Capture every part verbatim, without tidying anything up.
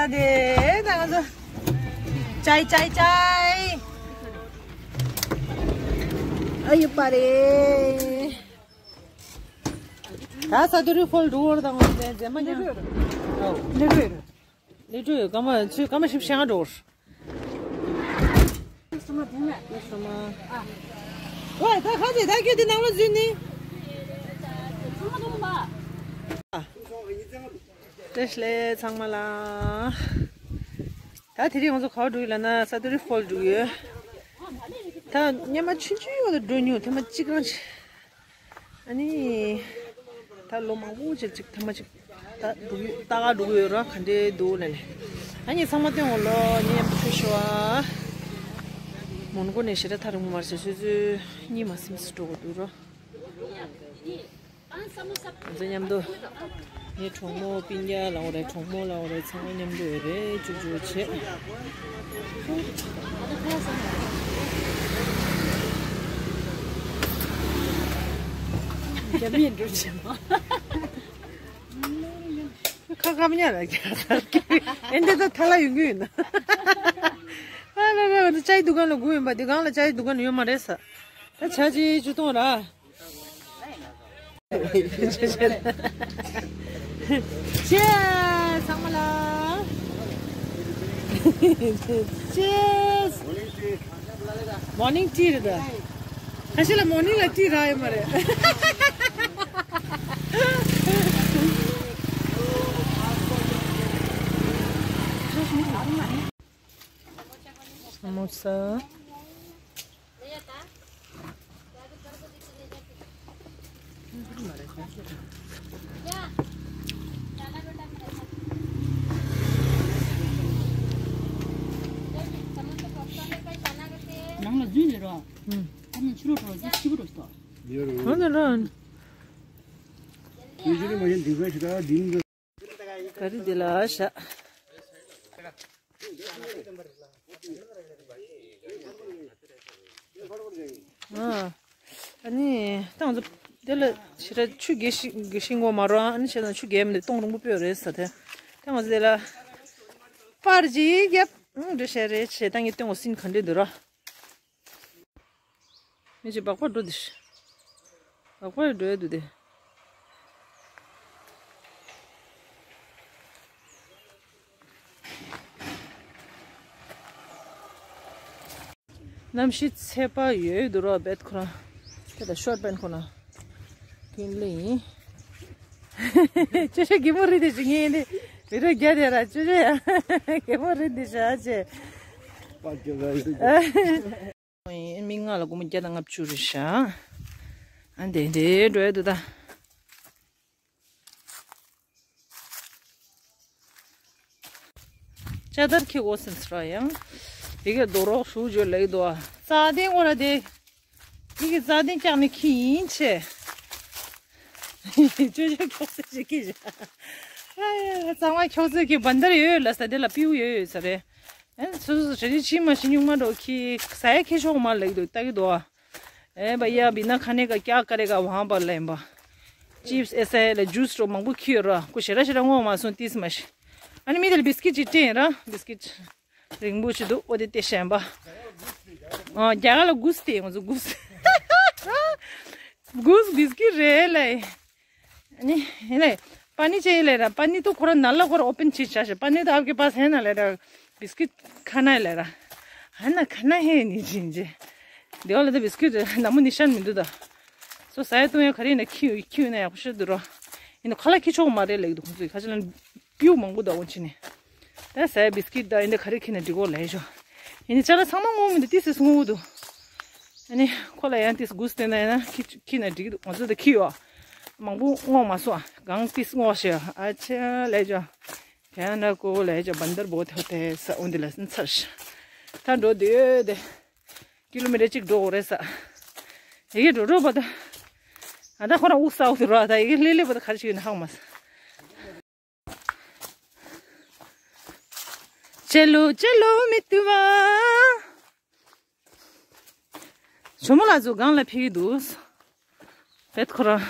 ཨ་དེ་ད་ང་ཚོ་ཅའི་ཅའི་ཅའི། ཨ་ཡོད་པ་རེད། ད་ས་དུ་རི་ཧྥོལ་འགྲོ་བར་དང་ང་ཚོ་མཛེས་མ་ཀྱང་། ལེ་ཀྲོ་ཡོད། ལེ་ཀྲོ་ཡོད། སྐར་མ་ཚོས་སྐར་མ་བཞི་བཅུ་ཞེ་ལྔ་འགྲོ་བར། ཨོའི་ད་ཁ་ཅིག་ད་ཁྱོད་དེ་ནང་ལ་འཛུལ་ནི། བཀྲ་ཤིས་བདེ་ལེགས་ཚང་མ་ལ། ད་དེ་རིང་ང་ཚོ་ག་པར་འགྲོ་ཡོད་ལབ་ན་ས་དུ་རི་ཧྥོལ་འགྲོ་ཡོད། ད་སྔོན་མ་ཆུང་ཆུང་ཡོད་ལ་འགྲོ་མྱོང་། ཐེངས་མ་གཅིག་རང་ཆེ། ཨ་ནི། ད་ལོ་མང་པོ་ཅིག་ཅིག་ཐེངས་མ་ཅིག་ད་འགྲོ་གི་ལྟ་ག་འགྲོ་གི་ཡོད་ར། ག་འདྲས་འདུག་ལབ་ནས། ཨ་ནི་ཚང་མ་སྟོན་འོང་ལོ། ངའི་མཉམ་དུ་ཁྲུས་ཤོག་ཨ། མོན་གྷོ་ནས་ཞེ་དྲག་ཐག་རིང་པོ་མ་རེད་ཟེར། ཆུ་ཚོད་གཉིས་མ་ཟིན་ཙམ་འགྲོ་དགོས་འདུག་ར། ང་ཚོ་མཉམ་དུ། ངའི་གྲོགས་མོ་སྤུན་ཀྱག་ལབ་དགོས་རེད། གྲོགས་མོ་ལབ་དགོས་རེད། ཚང་མ་མཉམ་དུ་ཡོད་རེད། ཅུ་ཅུ་བྱེད། རྒྱ་མིའི་འགྲོ་བྱེད་མ། ཁ་ཁ་མཉམ་ལ་རྒྱ་ཚར་གི། ཨེ་འདི་ད་ཐ་ལ་ཡོང་གི་ཡོད་ན། ཨ་ལ་ལ་ང་ཚོ་ཅའི་འདུ་ཁང་ལ་སྒུག་ཡིན་པ། འདི་གང་ལ་ཅའི་འདུ་ཁང་ཡོད་མ་རེད་ས། ད་ཆ་ཅི་ཅུ་གཏོང་ར། ཅེས་ཚང་མ་ལ། ཅེས། མོར་ནིང་ཊི་རེད་ད། ཁ་ཤས་ལ་མོར་ནིང་ལ་ཊི་རག་ཡོད་མ་རེད། ས་མོ་ས། ནང་ལ་འཛུལ་ནས་རོ། ཨ་ནི་ཕྱི་ལོགས་འགྲོ་རྒྱུ་ཕྱི་པོ་འགྲོ་སོ། ཡོད་རེད། ཧོ་ན་རོ། ཡུལ་ཤུལ་མ་ཡིན་འདི་ག་ཞིག་ག་འདི་ནི། ག་རི་འདི་ལ་བཞག་ཨ་ནི་ད་ང་ཚོ་དེ་ལ་ཞེ་དྲག་ཆུ་རྒྱས་ཤིང་རྒྱས་ཤིང་ངོ་མ་རོ། ཨ་ནི་བྱས་ཙང་ཆུ་རྒྱས་མི་འདུག་སྟོང་རིང་པོ་སྤོས་རེད་ས་དེ། ད་ང་ཚོ་དེ་ལ་པར་ཅིག་བརྒྱབ། ཨང་འདྲ་བྱས་རེད་བྱས། ད་ངས་སྟོན་གོ་སྲིན་ག་འདྲས་འདུག་ར། མི་ཅིག་སྦག་སྦག་འགྲོ་དེ། སྦག་སྦག་འགྲོ་ཡ་འདུག་དེ། གནམ་གཤིས་ཚ་བ་ཡོད་འདུག་རོགས། བེད་ཁོ་རང་། དེ་ལ་ཤོར་པན་ཁོ་རང་། ཀིན་ལི་ཡིན། ཅོ་ཅོ་གད་མོ་རི་དེ་ཅིག་ངས་འདི་བི་རོ་རྒྱ་དེ་ར་ཅོ་ཅོ་ཡ། གད་མོ་རི་དེ་བྱ་ཅེ། པ་ཅོ་ག་ཡོད། མི་ལྔ་ལ་སྒོར་མོ་བརྒྱ་དང་ལྔ་བཅུ་རེད་ཤག་ཨ་འདྲས་འདྲས་འགྲོ་ཡ་འདུག་ད། ཅ་དར་ཁྱེར་དགོས་ཟེར་སོང་ཡང་། དེ་གའི་རྡོ་རོག་ཞུ་བརྗོད་ལེགས་འདུག་ཨ། རྩྭ་གདན་འོ་ར་དེ། དེ་གའི་རྩྭ་གདན་བཀྱག་ནས་ཁྱི་ཡིན་ཆེ། ཅོ་ཅོ་ཁྱོག་ཚད་ཅིག་ཁྱི་བཞག་ཨ་ཡ་གཙང་མ་ཁྱོག་ཚད་ཀྱི་བན་དར་ཡོད་ལ་ས་དེ་ལ་པིའུ་ཡོད་ཡོད་ས་རེད། ཨེ་སོ་སོ་རེ་རེ་ཕྱི་མ་ཤི་སྨྱུག་མ་འགྲོ་ཁྱི་ས་ཡ་ཁྱི་ཤོག་མ་ལེགས་འདུག་ལྟ་གི་འདུག་ཨ། ए भैया, बिना खाने का क्या करेगा वहाँ पर लेम्बा। चिप्स ऐसा है, ले जूस तो मंगू खियो रा। कुछ शेरा शेरा ngo ma sun tis mash। अनि मिदल बिस्किट चिट्टे रा, बिस्किट रिंगबू चिदु, ओदे ते शैम्बा। अ, जागा ला गुस ते, मुझे गुस। गुस बिस्किट रे ले। अनि, हेले, पानी चाहिए ले रहा। पानी तो खोरा नाला खोरा ओपन चीज चाहे। पानी तो आपके पास है ना ले रहा। बिस्किट खाना है ले रहा। है ना, खाना है नहीं जिंजे। देवाला तो बिस्किट है, नामो निशान मिंदु दा। सो साय तो यहाँ खरी ना खियो, खियो ना या कुछ दुरा। इन खाला खिचो मारे ले दो, खाचलन पियो मंगो दा उंचिने। ད་ཟས་བིས་ཀིཊ་དང་ཨེ་འདི་ག་རེ་ཁྱེར་ནས་འགྲིག་གོ་ལས་ཤོག་ཡིན་ནི་ཅ་ལག་ཚང་མ་སྔོ་མི་འདུག་ཏི་སེ་སྔོ་འདུག་ཨ་ནི་ཁོ་ལ་ཡང་ཏི་སེ་དགུ་སྟེ་ན་ཡིན་ན་ཁྱི་ཁྱི་ན་འགྲིག་འདུག་ང་ཚོ་ད་ཁྱི་ཡོད། མང་པོ་སྔོ་མ་སོང་། གང་ཏི་སེ་སྔོ་ཞེས་ཨ་ཆེ་ལས་ཅོ། ག་ན་ཀོ་ལས་ཅོ་བན་དར་བོ་ཐོ་ཏེ་ས་འོ་འདི་ལ་ཚར་ཤག་ད་འགྲོ་དུས་དེ་ཀི་ལོ་མི་ཊར་གཅིག་འགྲོ་དགོས་རེད་ས། ཡི་གེ་འགྲོ་འགྲོ་བ་ད། ཨ་ད་ཁོ་རང་དབུགས་ས་འོ་དུ་རོ་ད་ཡི་གེ་ལེ་ལེ་བ་ད་ག་རེ་ཞིག་ཡོད་ན་ཧ་གོ་མ་སོང་། चलो चलो मितवा। ཇོ་མོ་ལགས་ཚོ་སྒང་ལ་ཕེབས་ཀྱི་འདུག་བེད་ཁོ་རང་།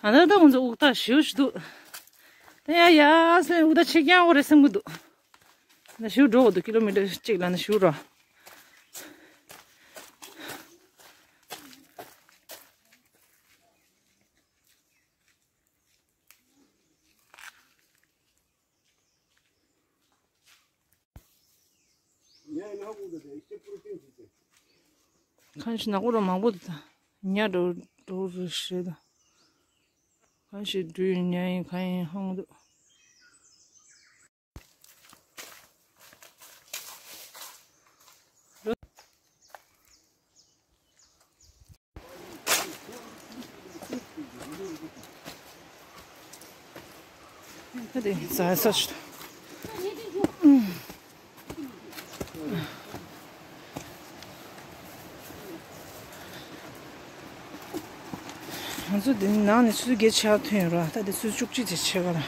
ཨ་ད་ད་ང་ཚོ་དབུགས་ཐག་ཞུ་ཞུ་འདུག་ཡ་ཡ་སེམས་འུ་ད་ཆེ་རྐྱང་འོ་རེད་སེམས་གི་འདུག་ད་ཞུ་འགྲོ་འོ་འདུག་ཀི་ལོ་མི་ཊར་གཅིག་ལ་ན་ཞུ་རོ། ཁང་ཞིག་ནག་པོ་ར་མང་པོ་འདུག་ད། ཉ་འགྲོ་འགྲོ་རུ་ཞེས་ད། ཁང་ཞིག་འགྲུལ་ཉ་ཡིན་གང་ཡིན་ཧང་འདུག་ད་དེ་ཟ་ས་ཞིག་ད། ང་ཚོ་འདི་ནང་ནས་ཆུ་ཚོད་བརྒྱད་ཆགས་ཐོན་ཡོད་ར། ད་དེ་ཆུ་ཚོད་བཅུ་གཅིག་ཙམ་ཆགས་ཀ་ལ།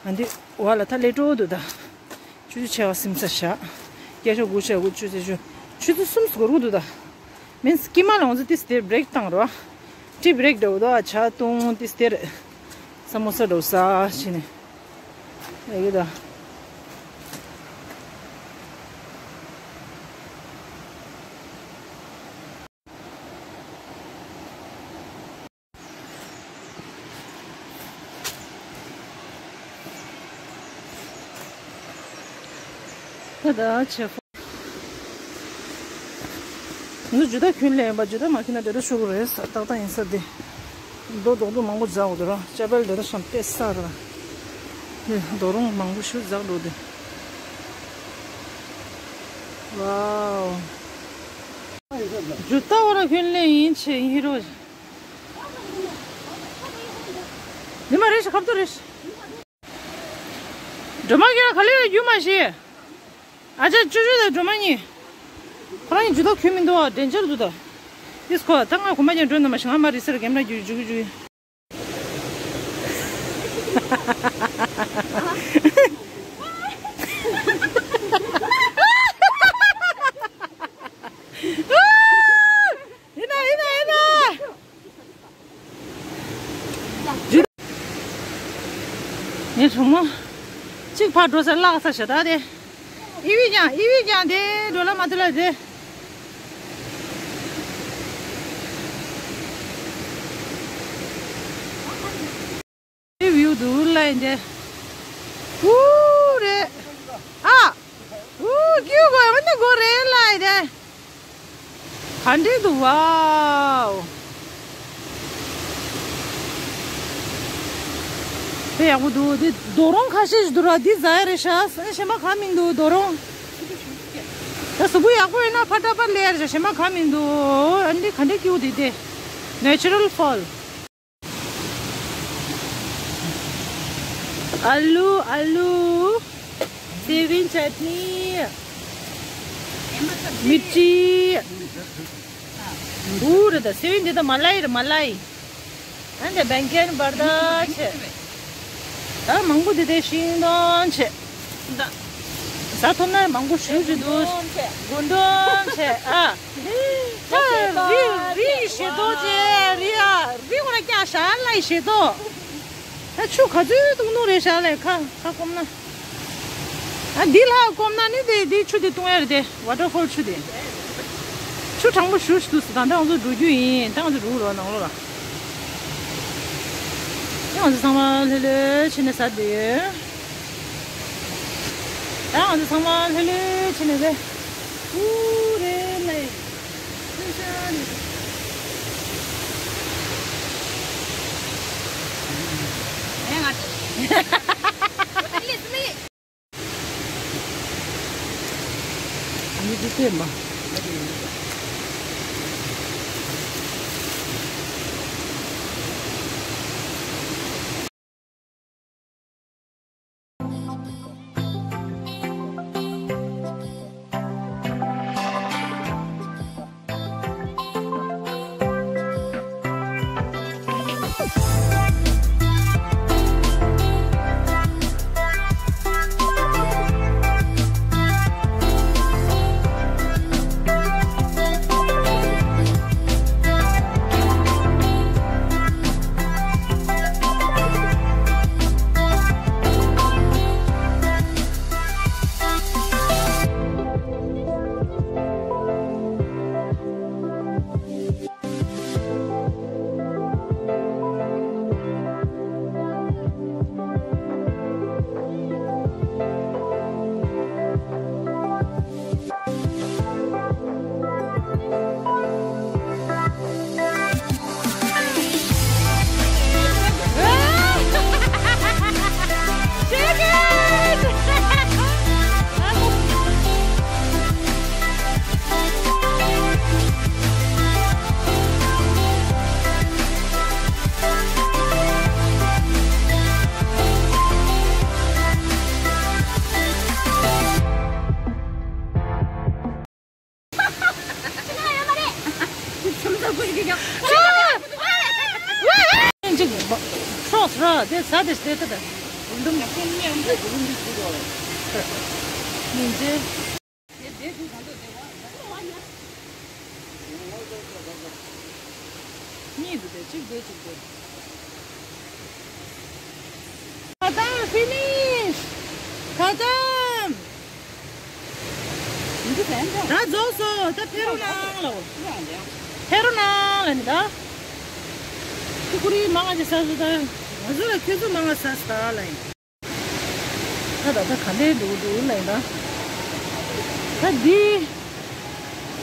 ང་འདི་བ་ལ་ད་ལས་སྤྲོ་འདུག་ད། ཆུ་ཚོད་ཆེ་བ་སིམ་ས་བཞག་བརྒྱ་ཆ་དགུ་ཆ་དགུ་ཆུ་ཚོད་ཆུ་ཆུ་ཚོད་གསུམ་འགོར་གི་འདུག་ད། མིན་སི་ཀི་མ་ལ་ང་ཚོ་ཏིས་དེར་བྷི་རེག་བཏང་རོགས། ཊི་བྷི་རེག་འདྲ་བོ་ད་ཇ་བཏུང་ཏིས་དེར། ས་མོ་ས་འདྲ་བོ་ཟ་བྱས་ནས། ཡ་གི་ད། ད་ད་ཆེ་ཧྥོ། ང་ཚོ་ཇུ་ད་ཁྱོན་ལེན་པ་ཇུ་ད་མ་ཁྱོན་ན་དེ་འདྲ་ཤོར་གི་རེད་ས་ཏག་ཏག་ཡིན་ས་དེ། རྡོ་རྡོག་རྡོ་མང་པོ་འཛག་འོ་དེ་ར་ཅ་པལ་དེ་འདྲ་ཤམ་པེ་ས་ར། དེ་རྡོ་རོང་མང་པོ་ཞུ་འཛག་འགྲོ་དེ། ཝའོ། ཇུ་ད་འོ་ར་ཁྱོན་ལེན་ཡིན་ཆེ་ཡིན་རོ། ཉི་མ་རེ་ཞིག་ཁབ་ཏུ་རེ་ཞིག་སྒྲོལ་མ་ཁྱེད་རང་ག་ལེར་ཡོད་རྒྱུ་མ་ཤེས། ཨ་ཅག་ཅུ་ཅུ་དང་སྒྲོལ་མ་གཉིས། ཁོ་རང་གཉིས་ཇུ་ད་ཁྱོད་མི་འདུག་ཨ་དྲན་འཆར་འདུག་ད། ཨིས་ཁོ་ད་ང་གོམ་པ་ཀྱང་འགྲོ་ན་མ་ཤེས་ང་མ་རི་སར་གེམ་ར་རྒྱུ་རྒྱུ་རྒྱུ། ཡིན་ན་ཡིན་ན་ཡིན་ན། ངའི་གྲོགས་མོ་གཅིག་ཕར་འགྲོ་ས་བརླག་ས་ཞེ་དྲག་དེ། ཨི་བི་ཀྱང་ཨི་བི་ཀྱང་དེ་འགྲོ་ལ་མ་ཐུ་ལ་དེ། དེ་བིའུ་འདུག་ལ་ཡིན་དེ། ཨུ་རེད། ཨ། ཨུ་ཀྱུ་གོ་ཡང་ན་གོ་རེད་ལ་ཡིན་དེ། ག་འདྲས་འདུག་ཝའོ། དཔེ་ཡག་པོ་འདུག་འདི་རྡོ་རོང་ཁ་ཤས་ཤིག་འདུག་ར་འདི་ཟ་ཡ་རེད་ཤག་གཞན་པ་གང་མི་འདུག་རྡོ་རོང་། ད་གཟུགས་པོ་ཡག་པོ་ཡོད་ན་ཕར་འདྲ་པར་ལས་ཡ་རེད་ཤག་གཞན་པ་གང་མི་འདུག་ཨ་འདི་ག་འདྲས་སྐྱིད་པོ་འདུག་དེ། Natural fall. ཨ་ལུ་ཨ་ལུ། སེ་བན་ཅཊ་ནི། མི་ཊི། འུ་རེད་ད་སེ་བན་འདི་ད་མ་ལའི་རེད་མ་ལའི། ཨ་འདི་བེང་ཀན་བར་ད་ཆེ། ད་མང་པོ་འདི་དེ་ཤིང་སྡོང་ཆེ། ད། ཟ་ཐུབ་ན་མང་པོ་ཞུ་ཞུ་འདུག་དགུན་འདོན་ཆེ་ཨ། ད་རི་རི་ཞེ་དོ་ཅེ་རི་ཨ་རི་ངོ་ན་ཀྱང་ཤ་ལ་ཞེ་དོ། ད་ཆུ་ག་ཚོད་བཏུང་ནོ་རེད་ཤ་ལ་ཁ་ཁ་སྐོམ་ན། ཨ་འདི་ལ་སྐོམ་ན་ནི་དེ་དེ་ཆུ་དེ་བཏུང་ཡ་རེད་དེ་ཝ་ཊར་ཕོལ་ཆུ་དེ། ཆུ་གྲང་པོ་ཞུ་ཞུ་འདུག་ད་ལྟ་ང་ཚོ་འགྲོ་རྒྱུ་ཡིན་ད་ང་ཚོ་འགྲོ་རོགས་ནང་ལོགས་ལ། ད་ང་ཚོ་ཚང་མ་ལྷོད་ལྷོད་བྱས་ནས་ཟ་དེ། ད་ང་ཚོ་ཚང་མ་ལྷོད་ལྷོད་བྱས་ནས་རེད། ཨུ་རེད་ལེ། ཤ་ཤ་རེད། ཨེ་ང་ཚོ། གཅིག་ཁྲོགས་ར་དེ་ཟ་དེ་དེ་ད་ད་འདུམ་ཉིན་རྗེ། གཉིས་འདུག་དེ་གཅིག་དེ་གཅིག་དེ། ཁ་སང་ཕི་ནིཤ། ཁ་སང་། ད་རྫོགས་སོང་། ད་ཕེ་རུ་ནང་ལ། ཕེ་རུ་ནང་ལ་ནི་ད། ཁྱི་ཀུ་རི་མང་ང་ཅིག་ཟ་སོང་། ད་ང་ཚོ་ལ་ཁྱོད་ཚོ་མང་ང་ཟ་ཟ་ལ་ཡིན། ད་ད་ད་ག་འདྲའི་འདུག་འདུག་ལ་ཡིན་ད། ད་འདི་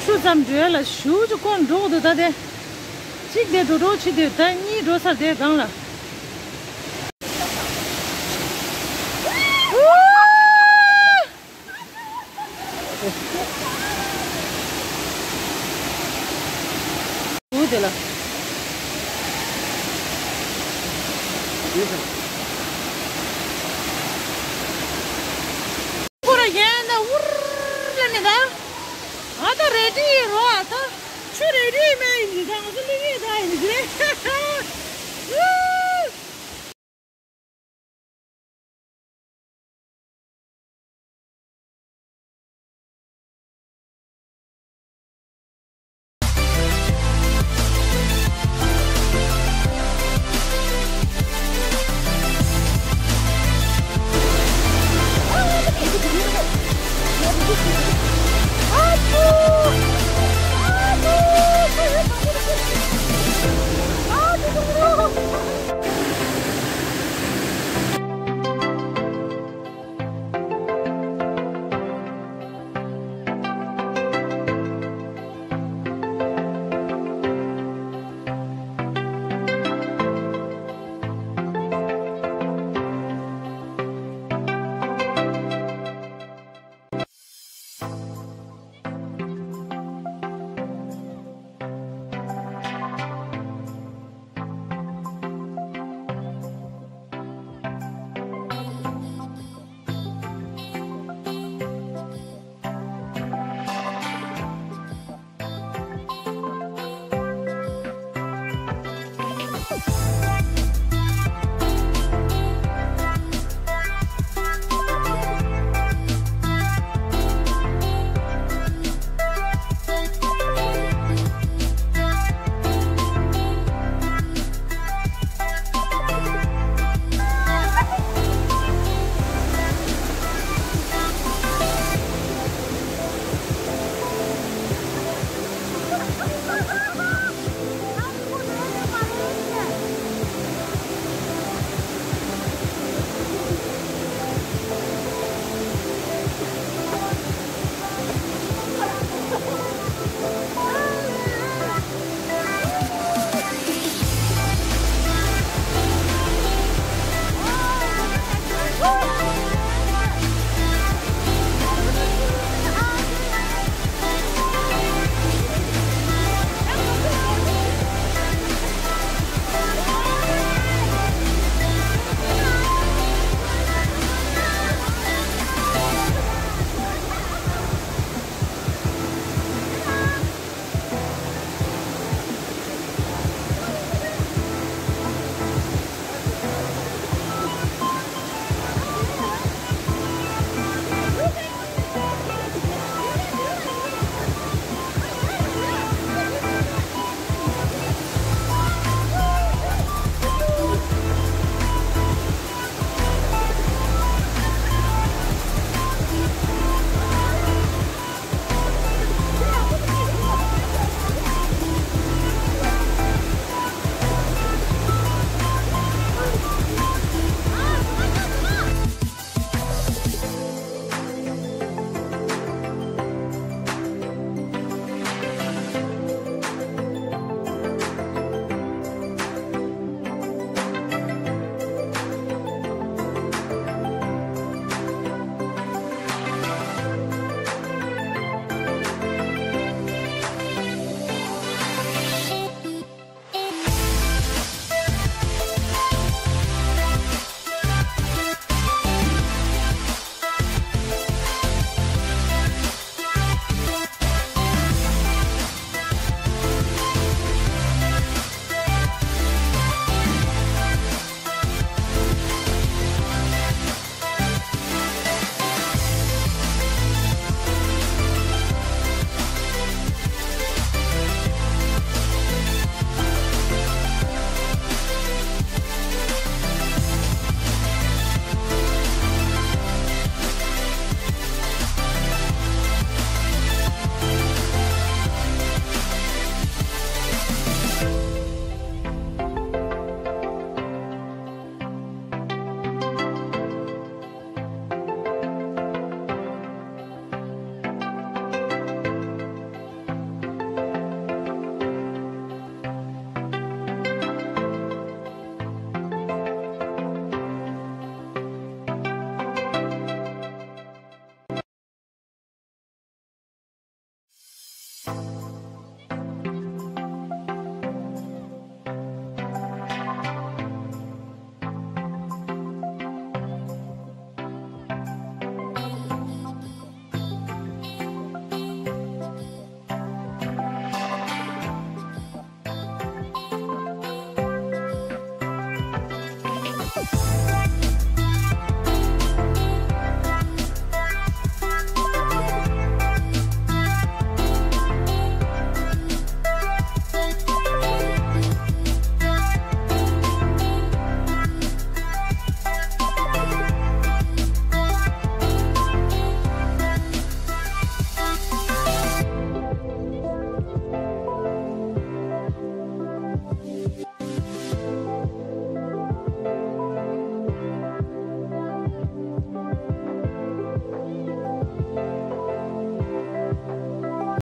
ཆུ་ཙམ་འགྲོ་ཡ་ལ་ཞུ་ཅིག་ཀོན་འགྲོ་འདུག་ད་དེ། གཅིག་དེ་འགྲོ་འགྲོ་ཕྱི་དེ་ད་གཉིས་འགྲོ་ཚར་དེ་སྒང་ལ། འུ་དེ་ལ། ཁོ་ར་ཡན་ན་འུར་ལ་ནི་ད། ཨ་ད་རེ་ཌི་ཡིན་རོ། ཨ་ད་ཆུ་རེ་ཌི་མ་ཡིན་ནི་ད་ང་ཚོ་ལི་ངེ་ད་ཡིན་ནི་རེད།